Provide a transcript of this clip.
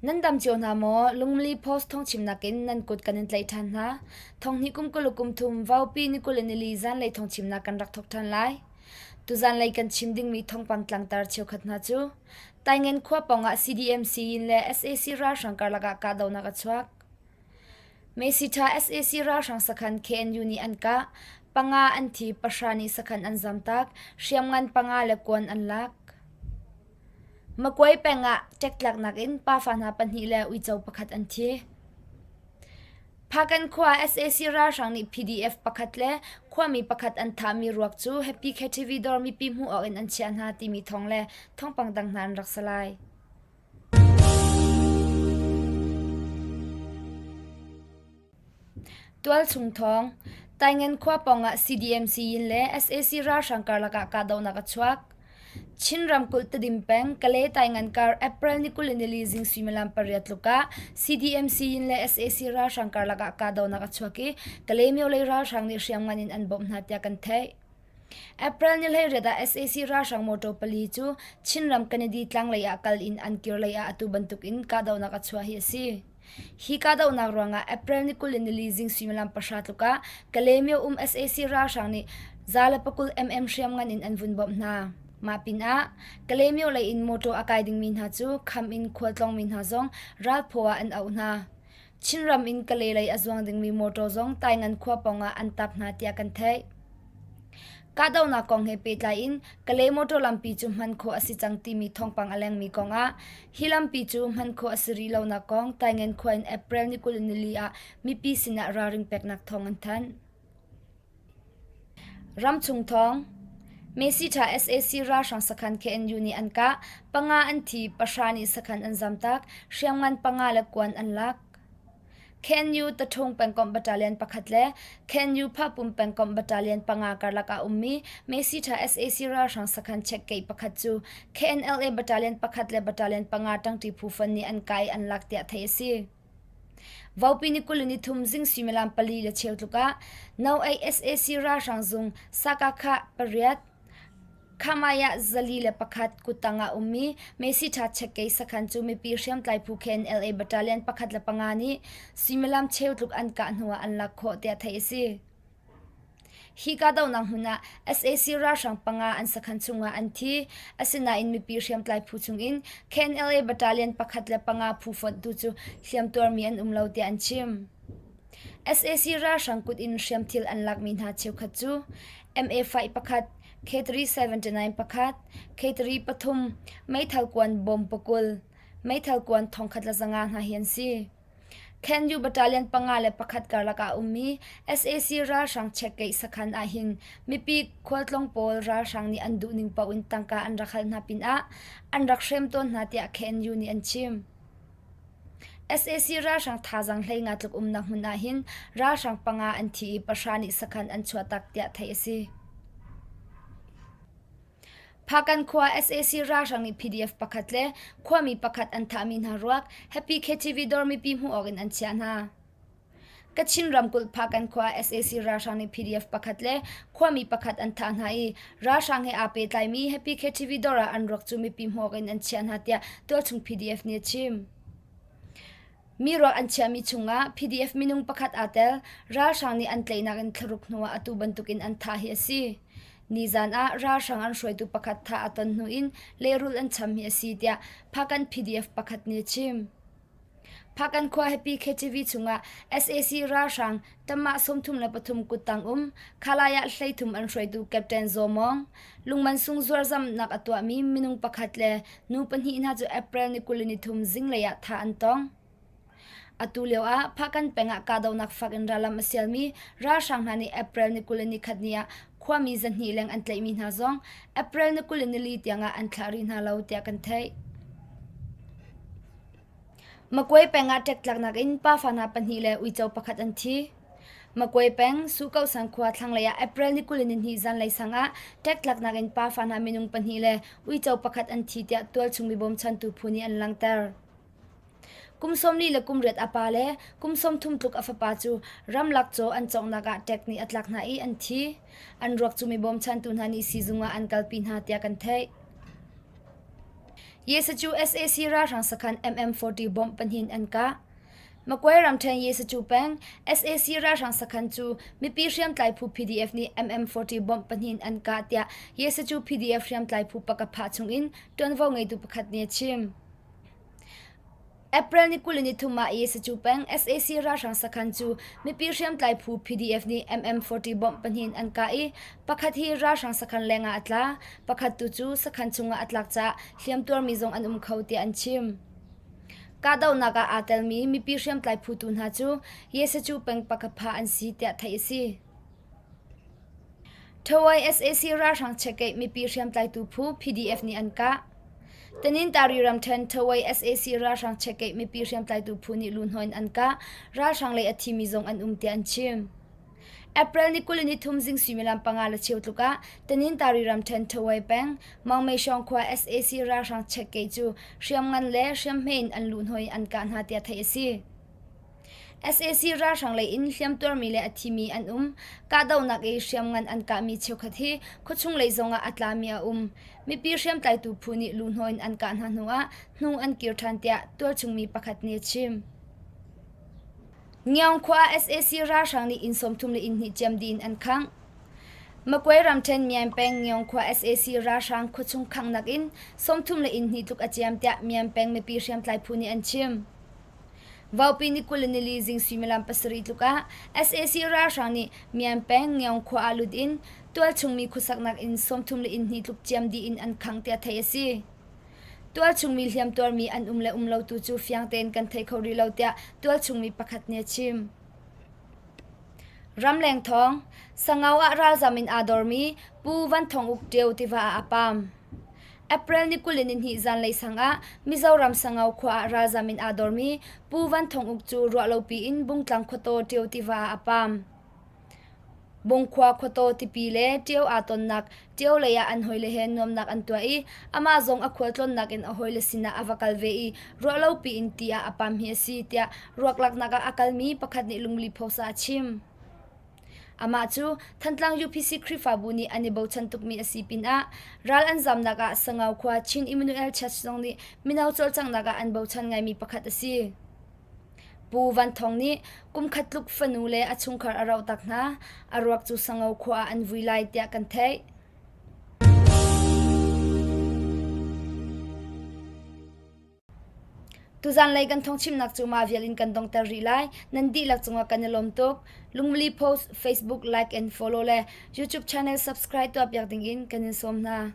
Nan dam cio hna maw? Lungmili Post thawngchimnak in nan kut kan in tlaih ṭhan hna. Thonghnih kum 20 kum thum Vaupi ni 24 zanlei thawngchimnak kan rak thawk ṭhan lai. Tuzanlei kan chim dingmi thawngpang tlangtar cheukhat hna cu Taingen khua pawngah CDMC in le sac ralhrang karlak ah kahdohnak a chuak. Mesitha sac ralhrang sakhan KNU nih an kah. Panga an thi, pahra nih sakhan an zamtak, hriamngan panga le kuan an lak. Makuai peng ah ṭektlaknak in pafa hna pahnih le uico pakhat an thi. Phakan khua sac ralhrang nih PDF pakhat le khuami pakhat an thahmi ruak cu Happy KTV dawr mipi hmuh awk in an chiah hna timi thawng le thawngpang dang hna an rak si lai. Tualchung thawng, Taingen khua pawngah CDMC yin le sac ralhrang karlak ah kahdohnak a chuak. Chin ramkulh Tedim peng Kalay Taingan kar April ni 24 zing suimilam pariat tluk ah CDMC yin le sac ralhrang karlak ah kahdohnak a chuak i Kalaymyo lei ralhrang nih hriamngan in an bawmh hna tiah kan theih. April ni 18 ah sac ralhrang motor pali cu Chinram Kennedy tlanglei ah kal in an kir lei ah atu bantuk in kahdohnak a chuah hi a si. Hi kahdohnak ruangah April ni 24 zing suimilam pahra tluk ah Kalaymyo um sac ralhrang nih 120 mm hriamngan in an vun bawmh hna. Mah pinah Kalaymyo lei in motor a kai dingmi hna cu kham in khualtlawngmi hna zong ralphaw ah an auh hna. Chinram in Kalay lei a zuang dingmi motor zong Taingan khua pawngah an tap hna tiah kan theih. Kahdohnak kong he pehtlai in Kalay motor lampi cu hman khawh a si cang timi thawngpang a lengmi kong ah hi lampi cu hman khawh a si rih lonak kong Taingen khua in April ni 24 ah mipi sinah ralring peknak thawng an thanh. Ramchung thawng Messi ṭha sac ralhrang sakhan KNU nih an kah, panga an thi, pahra nih sakhan an zamtak, hriamngan panga le kuan an lak. KNU Taṭhung pengkomh battalion pakhat le KNU Phapum pengkomh battalion panga karlak ah ummi Mesitha sac ralhrang sakhan checkgate pakhat cu KNLA battalion pakhat le battalion panga ṭangṭi phu fon nih an kah i an lak tiah theih a si. Vopi ni 23 zing suimilam pali le cheu tluk ah No 8 sac ralhrang zung Sakakha pariat Khamai ah 401 kuttang ah ummi Mesitha chekkei sakhan cu mipi hriamtlai phu KNLA battalion pakhat le panga nih suimilam cheu tluk an kah hnuah an lak khawh tiah theih a si. Hi kahdohnak hmun ah sac ralhrang panga an sakhan chungah an thi. Asinain mipi hriamtlai phu chungin KNLA battalion pakhat le panga phu fonhtu cu hliamtuarmi an um lo tiah an chim. Sac ralhrang kut in hriamthil an lakmi hna cheukhat cu MA5 pakhat, K379 pakhat, K3 pathum, meithal kuan bawm pakul, meithal kuan thongkhat le zanga hna hi an si. Khenyu Battalion panga le pakhat karlak ah ummi sac ralhrang checkgate sakhan ah hin mipi khualtlawng pawl ralhrang nih an duhning paoh in tangka an rak hal hna pinah an rak hrem tawn hna tiah KNU nih an chim. Sac ralhrang thazaang hlei nga tluk umnak hmun ah hin ralhrang panga an thi i pahra nih sakhan an chuahtak tiah theih a si. Phakan khua sac ralhrang nih PDF pakhat le khuami pakhat an thahmi hna ruak Happy KTV dawr mipi hmuh awk in an chiah hna. Kachin ramkulh Phakan khua sac ralhrang nih PDF pakhat le khuami pakhat an thah hna i ralhrang he aa pehtlaimi Happy KTV dawr ah an ruak cu mipi hmuh awk in an chiah hna tiah tualchung PDF nih a chim. Mi ruak an chiahmi chungah PDF minung pakhat aa tel. Ralhrang nih an tlaihnak in thlaruk hnuah atu bantukin an thah hi a si. Nizan ah ralhrang an hruaitu pakhat thah a ton hnu in lehrulh an cham hi a si tiah Phakan PDF pakhat nih a chim. Phakan khua Happy KTV chungah sac ralhrang tamah 33 kuttang um Khalai ah hleithum an hruaitu Captain Zaw Mawng, lungman sung zuarzamnak a tuahmi minung pakhat le nu pahnih hna cu April ni 23 zinglei ah thah an tong. Atu lio ah Phakan peng ah kahdohnak fak in rallam a sialmi ralhrang hna nih April ni 21 ni ah khuami zahnih leng an tlaihmi hna zong April ni 24 tiangah an thlah rih hna lo tiah kan theih. Magway peng ah ṭektlaknak in pafa hna pahnih le uico pakhat an thi. Magway peng, Suhkohsang khua thlanglei ah April ni 22 zanlei sang ah ṭektlaknak in pafa hna minung pahnih le uico pakhat an thi tiah tualchung mi bawmchantu phu nih an langhter. Kum 40 le kum riat a pa le kum 30 tluk a fapa cu ramlak caw an cawnghnak ah ṭek nih a tlak hna i an thi. An ruak cu mi bawmchantu hna nih siizung ah an kalpi hna tiah kan theih. Yesacu sac ralhrang sakhan MM40 bomb pahnih in an kah. Magway ramṭhen Yesacu peng sac ralhrang sakhan cu mipi hriamtlai phu PDF nih MM40 bomb pahnih in an kah tiah Yesacu PDF hriamtlai phu pakapha chungin ṭuanvo ngeitu pakhat nih a chim. April ni 23 ah Yesacu peng sac ralhrang sakhan cu mipi hriamtlai phu PDF nih MM40 bomb pahnih in an kah i pakhat hi ralhrang sakhan leng ah a tla, pakhat tu cu sakhan chungah a tlak caah hliamtuarmi zong an um kho tiah an chim. Kahdohnak ah aa telmi mipi hriamtlai phu tu hna cu Yesacu peng pakapha an si tiah theih a si. Thawai sac ralhrang chekeih mipi hriamtlaitu phu PDF nih an kah. Tanintari ramṭhen Thawai sac ralhrang chekeih mipi hriamtlaitu phu nih luhhnawh in an kah. Ralhrang lei a thimi zong an um tiah an chim. April ni 23 zing suimilam panga le cheu tluk ah Tanintari ramṭhen Thawai peng Mangmeishawng khua sac ralhrang chekeih cu hriamngan le hriamhme in an luhhnawh in an kah hna tiah theih a si. Sac ralhrang lei in hliamtuarmi le a thimi an um. Kahdohnak i hriamngan an kahmi cheukhat hi khuachung lei zongah a tlami a um. Mipi hriamtlaitu phu nih luhhnawh in an kah hna hnuah hnu an kir ṭhan tiah tualchungmi pakhat nih a chim. Ngiaung khua ah sac ralhrang nih inn 30 le inn hnih ciam dih in an khangh. Magway ramṭhen Myan peng Ngiaung khua sac ralhrang khuachung khanghnak in 30 le inn hnih tluk a ciam tiah Myan peng mipi hriamtlai phu nih an chim. Vaupi ni 20 le nili zing suimilam pasarih tluk ah sac ralhrang nih Myan peng Ngiaung khua ah lut in tualchungmi khuasaknak inn 30 le inn hnih tluk ciam dih in an khangh tiah theih a si. Tualchungmi hliamtuarmi an um le um lo tu cu fiang tein kan thei kho rih lo tiah tualchungmi pakhat nih a chim. Ramleng thawng, Sangau ah ralzam in aa dormi Pu Van Thawng Uk Ṭio tiva ah a paam. April ni 22 zanlei sang ah Mizoram Sangau khua ah ralzam in aa dormi Pu Van Thawng Uk cu ruahlopi in Bungtlang khuataw Ṭio tiva ah a paam. Bungkhua khuataw tipi le Ṭio aa tonnak Ṭio lei ah an hawile he nuamnak an tuah i amah zong a khualtlawnnak in a hawile sinah a va kal ve i ruahlopi in ti ah a paam hi a si tiah ruaklaknak ah a kalmi pakhat nih Lungli Post ah a chim. Amah cu Thantlang UPC Khrihfabu nih an i bochan tukmi a si pinah ral an zamnak ah Sangau khua Chin Immanuel Church zong nih mino cawlcanghnak ah an bochan ngaimi pakhat a si. Pu Van Thawng nih kum khat tluk fanu le a chungkhar a rohtak hna. A ruak cu Sangau khua ah an vui lai tiah kan theih. Tuzanlei kan thawngchimnak cu mah vial in kan dongter rih lai. Nan dihlak cungah kan i lawm tuk. Lungmili Post, Facebook like and follow le YouTube channel subscribe tuahpiak dingin kan in sawm hna.